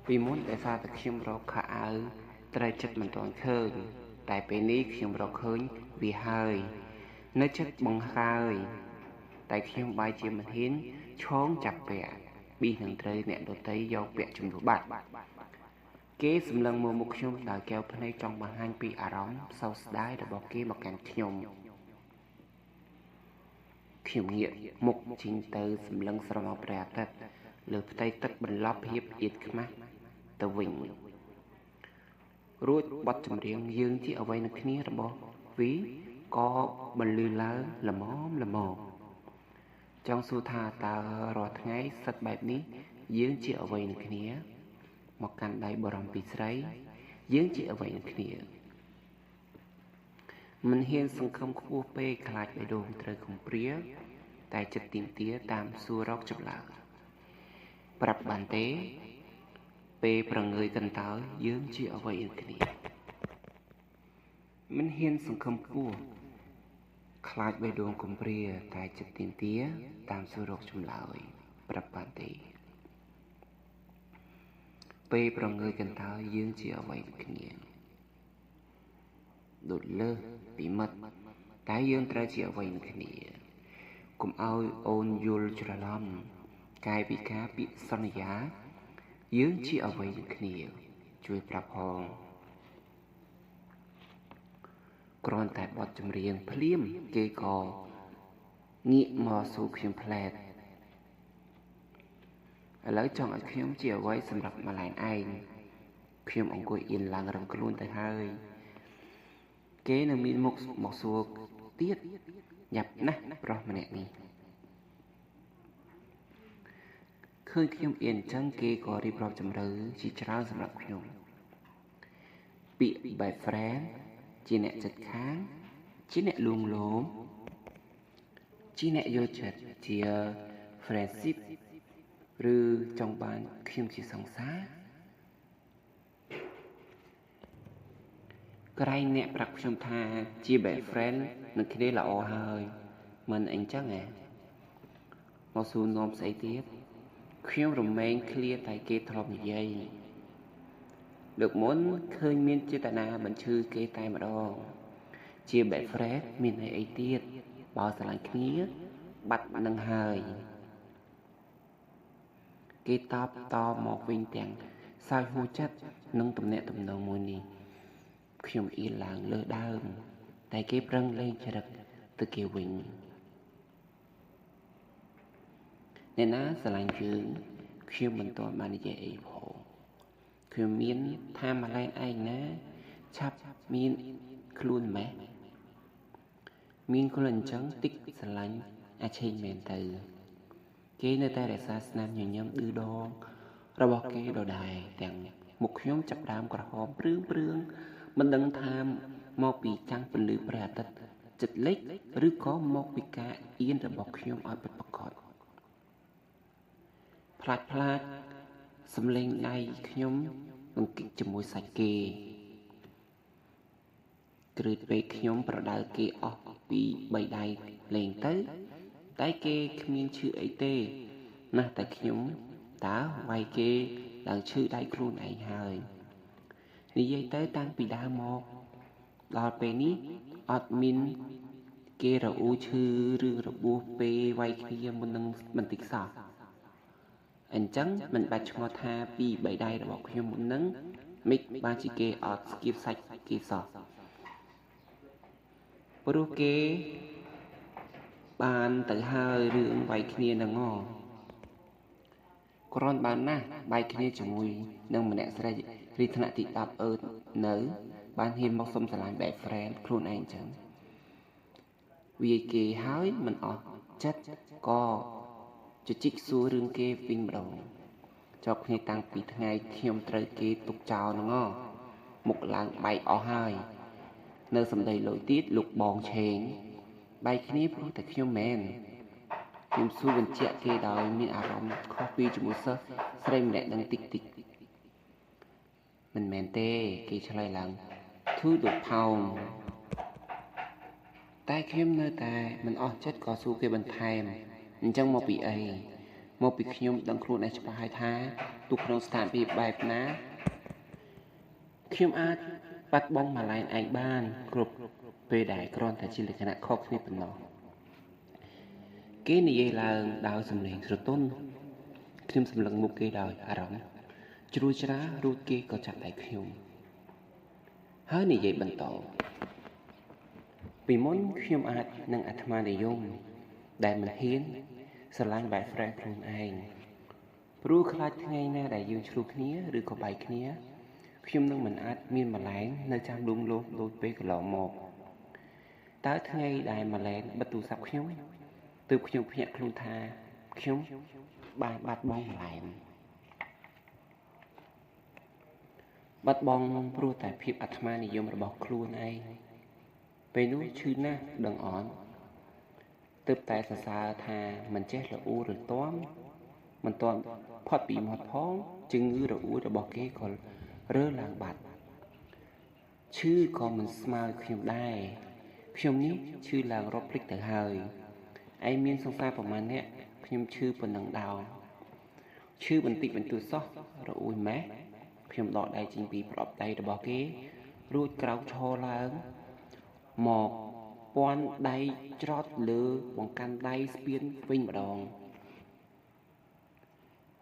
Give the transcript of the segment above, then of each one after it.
ពីមុនដោយសារតែខ្ញុំរកខោអាវត្រូវចិត្តមិនទាន់ឃើញតែពេលនេះខ្ញុំរកឃើញវាហើយនៅចិត្តបង្ហើយតែខ្ញុំបែរជាមិនហ៊ានឈោងចាប់ពាក់ប៊ីសនឹងត្រូវអ្នកដទៃយកពាក់ជំនួសបាត់គេសម្លឹងមើលមុខខ្ញុំដោយកែវភ្នែកចង់បង្ហាញពីអារម្មណ៍សោកស្ដាយរបស់គេមកកាន់ខ្ញុំខ្ញុំងាកមុខចេញទៅសម្លឹងស្រមោលព្រះអាទិត្យលើផ្ទៃទឹកបន្លប់ភាពអៀតខ្មាស់ទៅវិញរួចបទចម្រៀងយើងជាអ្វីនឹងគ្នារបស់វីក៏បន្លឺឡើងល្មមល្មមចង់សួរថាតើរាល់ថ្ងៃសិតបែបនេះយើងជាអ្វីនឹងគ្នាមកកាន់ដៃបរំពីស្រីយើងជាអ្វីនឹងគ្នាមិនហ៊ានសង្ឃឹមខ្ពស់ពេកខ្លាចបេះដូងត្រូវកំព្រាតែចិត្តទាមទារតាមសួររកចម្លើយប្រាប់បានទេពេលប្រងើយកន្តើយយើងជាអ្វីនឹងគ្នាមិនហ៊ានសង្ឃឹមខ្ពស់ខ្លាចបេះដូងកំព្រាតែចិត្តទាមទារតាមសួររកចម្លើយប្រាប់បានទេពេលប្រងើយកន្តើយយើងជាអ្វីនឹងគ្នាដូចលើសពីមិត្តតែយើងត្រូវជាអ្វីនឹងគ្នាកុំឲ្យអូនយល់ច្រឡំកាយវិការពាក្យសន្យាយើងជាអ្វីនឹងគ្នាជួយប្រាប់ផងគ្រាន់តែបទចម្រៀងភ្លាមគេក៏ងាកមកសួរខ្ញុំផ្លែតឥឡូវចង់ឲ្យខ្ញុំជាអ្វីសម្រាប់ម្លែងឯងខ្ញុំអង្គុយអៀនឡើងរឹងខ្លួនទៅហើយគេនៅមានមុខមកសួរទៀតញាប់ណាស់ប្រុសម្នាក់នេះឃើញខ្ញុំអៀនអញ្ចឹងគេក៏រៀបរាប់ជម្រៅជាច្រើនសម្រាប់ខ្ញុំពាក្យ best friend ជាអ្នកចិត្តខាងជាអ្នកលួងលោមជាអ្នកយល់ចិត្តជា friendship ឬចង់បានខ្ញុំជាសង្សារក្រែងអ្នកប្រាប់ខ្ញុំថាជា best friend នឹងគ្នាល្អហើយមិនអីចឹងហ៎មកសួរនាំស្អីទៀតខ្ញុំរមែងឃ្លាតែគេធ្លាប់និយាយលើកមុនឃើញមានចេតនាបញ្ឈឺគេតែម្ដងជា best friend មានន័យអីទៀតបើស្រឡាញ់គ្នាបាត់នឹងហើយគេតបតមកវិញទាំងសើចហួចិត្តនឹងទំនាក់ទំនងមួយនេះខ្ញុំអៀនឡើងលើដើមតែគេប្រឹងលេងច្រឹកទៅគេវិញអ្នកណាស្រឡាញ់យើងខ្ញុំមិនទាន់បាននិយាយអីផងខ្ញុំមានថាម្លែងឯងណាឆាប់មានខ្លួនម៉េះមានខ្លួនអញ្ចឹងតិចស្រឡាញ់អាឆេងមែនទៅគេនៅតែរក្សាស្នាមញញឹមឌឺដងរបស់គេដដែលទាំងមុខខ្ញុំចាប់ដើមក្រហមព្រឿងព្រឿងមិនដឹងថាមកពីចាំងពន្លឺព្រះអាទិត្យចិត្តលិចឬក៏មកពីការអៀនរបស់ខ្ញុំឲ្យពិតប្រាកដផ្លាច់ផ្លាច់សំលេងដៃខ្ញុំនឹងគិចជាមួយសាច់គេគ្រឹះពេកខ្ញុំប្រដៅគេអស់ពី3ដៃលេងទៅតែគេគ្មានឈឺអីទេណាស់តែខ្ញុំតើវាយគេឡើងឈឺដៃខ្លួនឯងហើយនិយាយទៅតាំងពីដើមមកដល់ពេលនេះអត់មានគេរអ៊ូឈឺរឿងរបួសពេលវាយគ្នាមុននឹងបន្តិចសោះអញ្ចឹងមិនបាច់ឆ្ងល់ថាពីបីដៃរបស់ខ្ញុំមុននឹងមិនបានជាគេអត់ស្គៀបសាច់គេសោះព្រោះគេបានទៅហើយរឿងវាយគ្នានឹងងគ្រាន់បានណាស់បាយគ្នាជាមួយនឹងម្នាក់ស្រីរីថ្នាក់ទី10អឺនៅបានហ៊ានមកសុំស្រឡាញ់បែប friend ខ្លួនឯងចឹងវាគេហើយមិនអស់ចិត្តក៏ជជីកសួររឿងគេវិញម្ដងជាប់គ្នាតាំងពីថ្ងៃខ្ញុំត្រូវគេទុកចោលហ្នឹងមុខឡើងបែកអស់ហើយនៅសំដីលុយទៀតលោកបងឆេងបែកគ្នាព្រោះតែខ្ញុំមែនខ្ញុំសួរបញ្ជាក់គេដោយមានអារម្មណ៍ខុសពីជាមួយសិស្សស្រីម្នាក់នឹងតិចតិចមិនមែនទេគេឆ្លើយឡើងធូរដូចផោមតែខ្ញុំនៅតែមិនអស់ចិត្តក៏សួរគេបន្ថែមអញ្ចឹងមកពីអី មកពីខ្ញុំដឹងខ្លួនឯងច្បាស់ហើយថាទោះក្នុងស្ថានភាពបែបណាខ្ញុំអាចបាត់បង់ម៉ាឡែនឯងបានគ្រប់ពេលដែលគ្រាន់តែជាលក្ខណៈខុសគ្នាប៉ុណ្ណោះគេនិយាយឡើងដោយសំឡេងស្រទន់ខ្ញុំសម្លឹងមុខគេដោយអារម្មណ៍ជ្រួលច្រារួចគេក៏ចាប់ដៃខ្ញុំហើយនិយាយបន្តពីមុនខ្ញុំអាចនឹងអាត្មានិយមដែលមិនហ៊ានស្រឡាញ់បែប friend ខ្លួនឯងព្រោះខ្លាចថ្ងៃណាដែលយើងឆ្លោះគ្នាឬក៏បែកគ្នាខ្ញុំនឹងមិនអាចមានម្លែងនៅចាំលួងលោមដូចពេលកន្លងមកតើថ្ងៃដែលម្លែងបិទទូរស័ព្ទខ្ញុំទើបខ្ញុំភ្ញាក់ខ្លួនថាខ្ញុំបានបាត់បង់ម្លែងបាត់បង់ព្រោះតែភាពអាត្មានិយមរបស់ខ្លួនឯងពេលនោះឈឺណាស់ដឹងអន់ទើបតែសរសើរថាមិនចេះរអ៊ូរទាំមិនទាន់ផុតពីមាត់ផងជំងឺរអួលរបស់គេក៏រើឡើងបាត់ឈឺក៏មិនស្មើខ្ញុំដែរខ្ញុំនេះឈឺឡើងរាប់ភ្លេចទៅហើយឯងមានសង្សារប្រមាណអ្នកខ្ញុំឈឺប៉ុណ្ណឹងដោឈឺបន្តិចបន្តួចសោះរអួយម៉េះខ្ញុំដកដៃចេញពីប្រអប់ដៃរបស់គេរួចក្រោកឈរឡើងមកពាន់ដៃច្រត់លើបង្កាន់ដៃស្ពានវិញម្ដង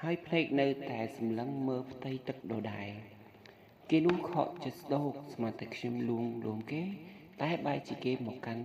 ហើយភ្នែកនៅតែសម្លឹងមើលផ្ទៃទឹកដដែលគេនោះខកចិត្តស្ដោកស្មានតែខ្ញុំលួងលោមគេតែបែរជាគេមកកាន់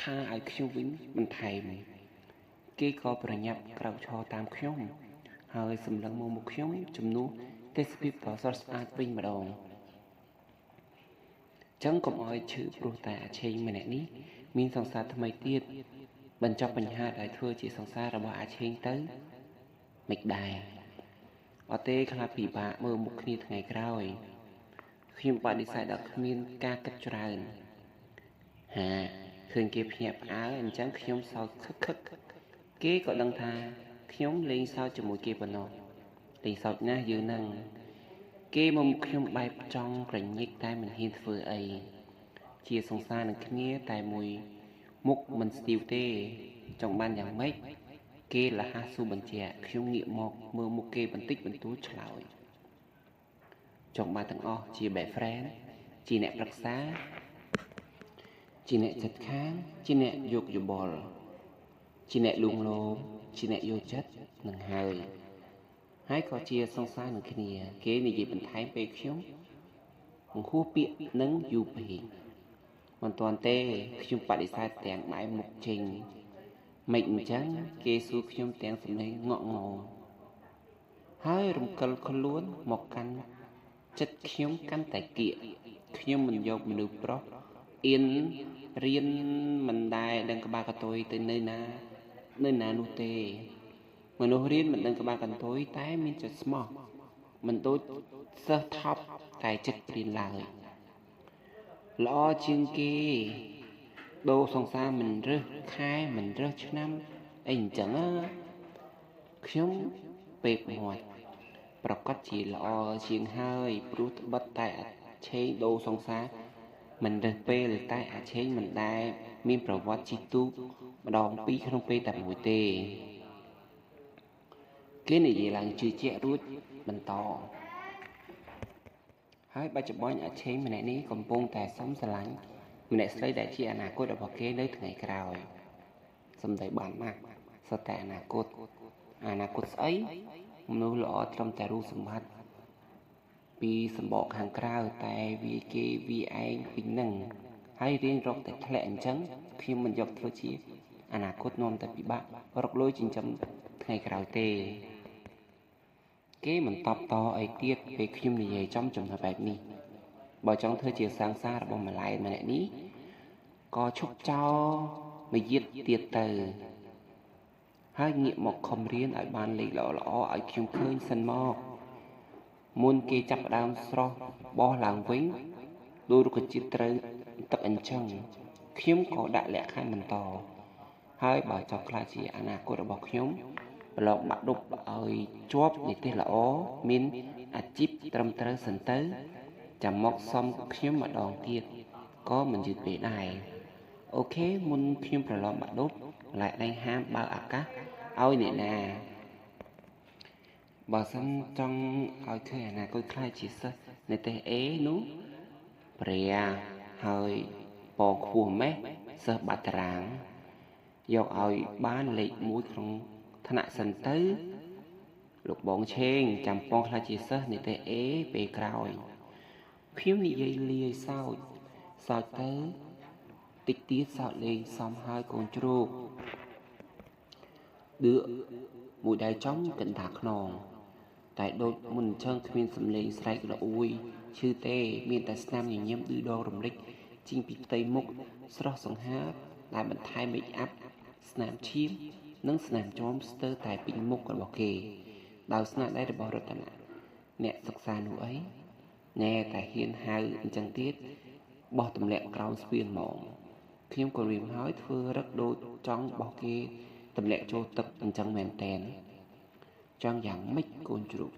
ថាឲ្យខ្ញុំវិញបន្ថែមគេក៏ប្រញាប់ក្រោកឈរតាមខ្ញុំហើយសម្លឹងមកមុខខ្ញុំជំនួសទេសភាពដ៏ស្រស់ស្អាតវិញម្ដងចឹងកុំឲ្យឈឺព្រោះតែអាឆេងម្នាក់នេះមានសង្សារថ្មីទៀតបញ្ចប់បញ្ហាដែលធ្វើជាសង្សាររបស់អាឆេងទៅមិនដែរអត់ទេខ្លាចពិបាកមើលមុខគ្នាថ្ងៃក្រោយខ្ញុំបដិសេធដល់គ្មានការគិតច្រើនហាឃើញគេភ្ញាក់ផ្អើលអញ្ចឹងខ្ញុំសើចខឹកខឹកគេក៏ដឹងថាខ្ញុំលេងសើចជាមួយគេប៉ុណ្ណោះលេងសើចណាស់យើងនឹងគេមកមុខខ្ញុំបែបចង់ក្រញិចតែមិនហ៊ានធ្វើអីជាសង្សារនឹងគ្នាតែមួយមុខមិនស្ទាវទេចង់បានយ៉ាងម៉េចគេលះសួរបញ្ជាក់ខ្ញុំងាកមកមើលមុខគេបន្តិចបន្តួចឆ្លើយចង់បានទាំងអស់ជា best friend ជាអ្នកប្រឹក្សាជាអ្នកចិត្តខាងជាអ្នកយកយោបល់ជាអ្នកលួងលោមជាអ្នកយកចិត្តនឹងហើយហើយក៏ជាសង្សារនឹងគ្នាគេនិយាយបន្ថែមពេលខ្ញុំហួសពាក្យនឹងយូរពេកមិនទាន់ទេខ្ញុំបដិសេធទាំងបែរមុខចេញមិនអញ្ចឹងគេសួរខ្ញុំទាំងសំឡេងងក់ងល់ហើយរំកិលខ្លួនមកកាន់ចិត្តខ្ញុំកាន់តែគៀកខ្ញុំមិនយកមនុស្សប្រុសអៀនរៀនមិនដែលដឹងក្បាលកតុយទៅនៅណានៅណានោះទេមនុស្សរៀនមិនដឹងក្បាលកន្ទុយតែមានចិត្តស្មោះមិនដូចសិស្សថប់តែចិត្តព្រៀនឡើយល្អជាងគេដូរសង្សារមិនរើសខែមិនរើសឆ្នាំអីអញ្ចឹងខ្ញុំពេកមាត់ប្រកាសជាល្អជាងហើយព្រោះត្បិតតែអាឆេងដូរសង្សារមិនរើសពេលតែអាឆេងមិនដែលមានប្រវត្តិជីទូកម្ដងពីរក្នុងពេលតែមួយទេគេនិយាយឡើងជឿជាក់រួចបន្តហើយបច្ចុប្បន្នអាឆេងម្នាក់នេះកំពុងតែសុំស្រឡាញ់ម្នាក់ស្រីដែលជាអនាគតរបស់គេនៅថ្ងៃក្រោយសំដីបានណាស់សុទ្ធតែអនាគតអនាគតស្អីមនុស្សល្អត្រឹមតែរូបសម្បត្តិពីសម្បកខាងក្រៅតែវាគេវាឯងពីនឹងហើយរៀងរកតែធ្លាក់អញ្ចឹងខ្ញុំមិនយកធ្វើជាអនាគតនាំតែពិបាករកលុយចិញ្ចឹមថ្ងៃក្រោយទេគេមិនតបតអីទៀតពេលខ្ញុំនិយាយចំចំណុចបែបនេះបើចង់ធ្វើជាសង្សាររបស់ម្លែម្នាក់នេះក៏ឈប់ចោលមយាទទៀតទៅហើយងាកមកខំរៀនឲ្យបានលេខល្អៗឲ្យខ្ញុំឃើញសិនមកមុនគេចាប់ផ្ដើមស្រស់បោះឡើងវិញដូចរុក្ខជាតិត្រូវទឹកអញ្ចឹងខ្ញុំក៏ដាក់លក្ខខណ្ឌបន្តហើយបើចង់ខ្លាចជាអនាគតរបស់ខ្ញុំប្រឡងបាក់ឌុបឲ្យជាប់និទេសល្អមានអាជីពត្រឹមត្រូវសិនទៅចាំមកសុំខ្ញុំម្ដងទៀតក៏មិនយឺតពេកដែរអូខេមុនខ្ញុំប្រឡងបាក់ឌុបម្លែកដៃហាមបើអាកាស ឲ្យអ្នកណាបើសិនចង់ឲ្យឃើញអនាគតខ្លាយជាសិស្សនិទេស A នោះព្រះហើយពងខ្ពស់ម៉េះសិស្សបាត់តារាងយកឲ្យបានលេខ1ក្នុងថ្នាក់សិនទៅលោកបងឆេងចាំពងខ្លាចជាសិស្សនិទេស A ពេលក្រោយខ្ញុំនិយាយលាយសោចសោចទៅតិចទៀតសោចលេងសំហើយកូនជ្រូកដឿកមួយដៃចំកណ្ដាលខ្នងតែដូចមុនអញ្ចឹងគ្មានសំឡេងស្រែករអួយឈឺទេមានតែស្នាមញញឹមឌឺដងរំលេចចេញពីផ្ទៃមុខស្រស់សង្ហាដែលបន្ថែមមេកអាប់ស្នាមឈាមនិងស្នាមជាំស្ទើរតែពេញមុខរបស់គេដោយស្នាដៃរបស់រតនៈអ្នកសិក្សានោះអីណែតែហ៊ានហៅអញ្ចឹងទៀតបោះទម្លាក់ក្រោមស្ពានហ្មងខ្ញុំក៏រៀមហើយធ្វើរឹកដូចចង់បោះគេទម្លាក់ចូលទឹកអញ្ចឹងមែនតែនចង់យ៉ាងម៉េចកូនជ្រូក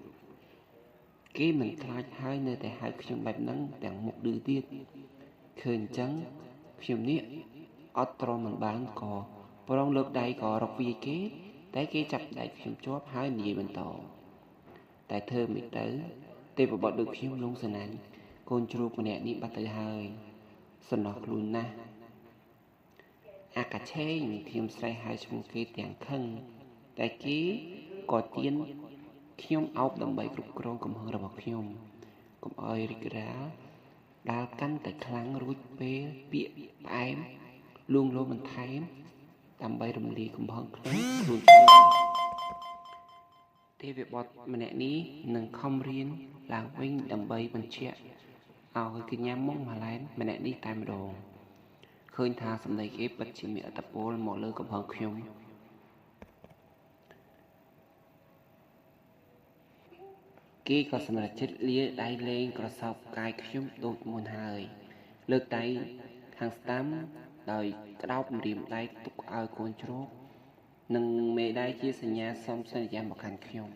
គេមិនខ្លាចហើយនៅតែហៅខ្ញុំបែបហ្នឹងទាំងមុខឌឺទៀតឃើញអញ្ចឹងខ្ញុំនេះអត់ទ្រាំមិនបានក៏ប្រងលើកដៃក៏រកវាយគេតែគេចាប់ដៃខ្ញុំជាប់ហើយនិយាយបន្តតែធ្វើមិនទៅទេពបុត្រដូចខ្ញុំលងសណាញ់កូនជ្រូកម្នាក់នេះបាត់ទៅហើយសំណោះខ្លួនណាស់អាកាឆេងខ្ញុំស្រែកហៅឈ្មោះគេទាំងខឹងតែគេក៏ទៀនខ្ញុំអោបដើម្បីគ្រប់គ្រងកំហឹងរបស់ខ្ញុំកុំឲ្យរីករាលដាល់កាន់តែខ្លាំងរួចពេលពាក្យផ្អែមលួងលោមបន្ថែមដើម្បីរំលាយកំហឹងក្នុងខ្លួនខ្ញុំទេវបុត្រម្នាក់នេះនឹងខំរៀនឡើងវិញដើម្បីបញ្ជាក់ឲ្យកញ្ញាមុងម៉ាឡែនម្នាក់នេះតែម្ដងឃើញថាសម្ដីគេពិតជាមានឥទ្ធិពលមកលើកំហឹងខ្ញុំគេក៏សម្រេចចិត្តលាដៃលេងក្រសោបកាយខ្ញុំដូចមុនហើយលើកដៃខាងស្ដាំដោយក្តោបម្រាមដៃទុកឲ្យកូនជ្រូកនិងមេដៃជាសញ្ញាសុំសន្យាមកកាន់ខ្ញុំ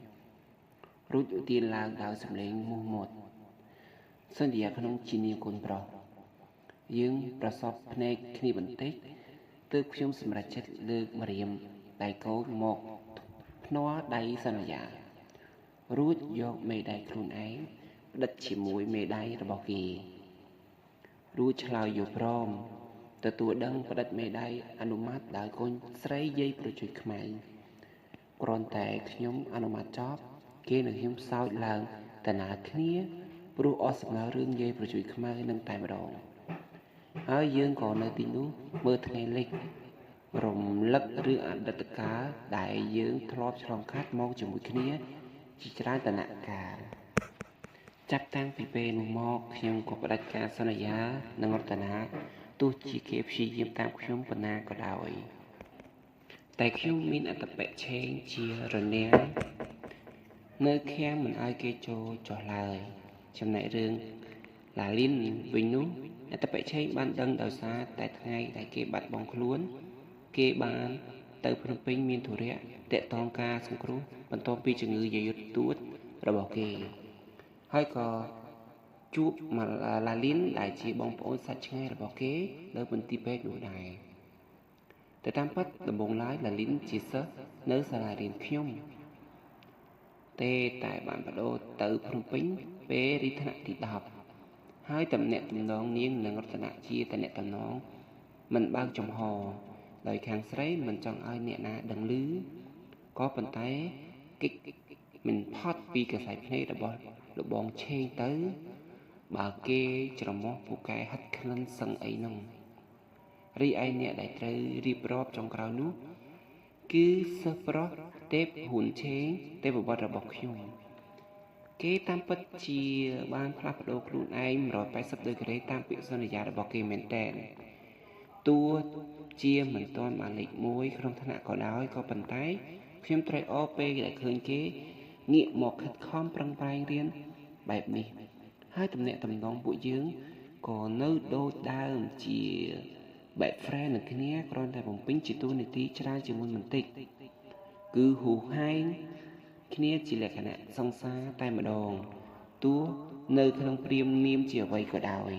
រួចឧទានឡើងដោយសម្លេងមោះមុតសន្យាក្នុងជានាមកូនប្រុសយើងប្រសពភ្នែកគ្នាបន្តិចទើបខ្ញុំសម្រេចចិត្តលើកម្រាមដៃកូនមកភ្នាល់ដៃសន្យារួចយកមេដៃខ្លួនឯងផ្ដិតជាមួយមេដៃរបស់គេរួចឆ្លើយយល់ព្រមទទួលដឹងផ្ដិតមេដៃអនុម័តដោយកូនស្រីយាយប្រជុយខ្មៅគ្រាន់តែខ្ញុំអនុម័តចប់គេនឹងខ្ញុំសោចឡើងតណាគ្នាព្រោះអស់សម្លរឿងយាយប្រជុយខ្មៅនឹងតែម្ដងហើយយើងក៏នៅទីនោះមើលថ្ងៃលិចរំលឹករឿងអតីតកាលដែលយើងធ្លាប់ឆ្លងកាត់មកជាមួយគ្នាជាច្រើនដំណាក់កាលចាប់តាំងពីពេលនោះមកខ្ញុំក៏ផ្ដាច់ការសន្យានឹងរតនាទោះជាគេព្យាយាមតាមខ្ញុំប៉ុណ្ណាក៏ដោយតែខ្ញុំមានអត្តបិឆេងជារនាំងនៅខាងមិនឲ្យគេចូលចុះឡើយចំណែករឿងឡាលីនវិញនោះអត្តបិឆេងបានដឹងដោយសារតែថ្ងៃដែលគេបាត់បង់ខ្លួនគេបានទៅភ្នំពេញមានធុរៈតាក់ទងការសង្គ្រោះបន្ទាប់ពីជំងឺយាយទួតរបស់គេហើយក៏ជួបឡាលីនដែលជាបងប្អូនសាច់ឆ្ងាយរបស់គេនៅមន្ទីរពេទ្យនោះដែរតែតាមពិតដំបូងឡើយឡាលីនជាសិស្សនៅសាលារៀនខ្ញុំទេតែបានបដូរទៅភ្នំពេញពេលរៀនថ្នាក់ទី10ហើយតំណាក់តំណងនាងនិងរតនៈជាតំណាក់តំណងមិនបើកចំហដោយខាងស្រីមិនចង់ឲ្យអ្នកណាដឹងឮក៏ប៉ុន្តែកិច្ចមិនផុតពីកសែភ្នែករបស់លោកបងឆេងទៅបើគេច្រមុះពូកែហិតក្លិនសឹងអីនោះរីឯអ្នកដែលត្រូវរៀបរាប់ចុងក្រោយនោះគឺសិស្សប្រុសទេពហ៊ុនឆេងទេពបុត្ររបស់ខ្ញុំគេតាមពិតជាបានផ្លាស់ប្ដូរខ្លួនឯង180ដឺក្រេតាមពាក្យសន្យារបស់គេមែនតើតួជាមិនទាន់បានលេខ1ក្នុងថ្នាក់ក៏ដោយក៏ប៉ុន្តែខ្ញុំត្រេកអរពេលដែលឃើញគេងាកមកខិតខំប្រឹងប្រែងរៀនបែបនេះហើយតំណាក់តំណងពួកយើងក៏នៅដូចដើមជាបែប friend នឹងគ្នាគ្រាន់តែបំពេញជាតួនាទីច្រើនជាងមុនបន្តិចគឺហួសហែងគ្នាជាលក្ខណៈសង្សារតែម្ដងទោះនៅក្នុងព្រាមនាមជាអ្វីក៏ដោយ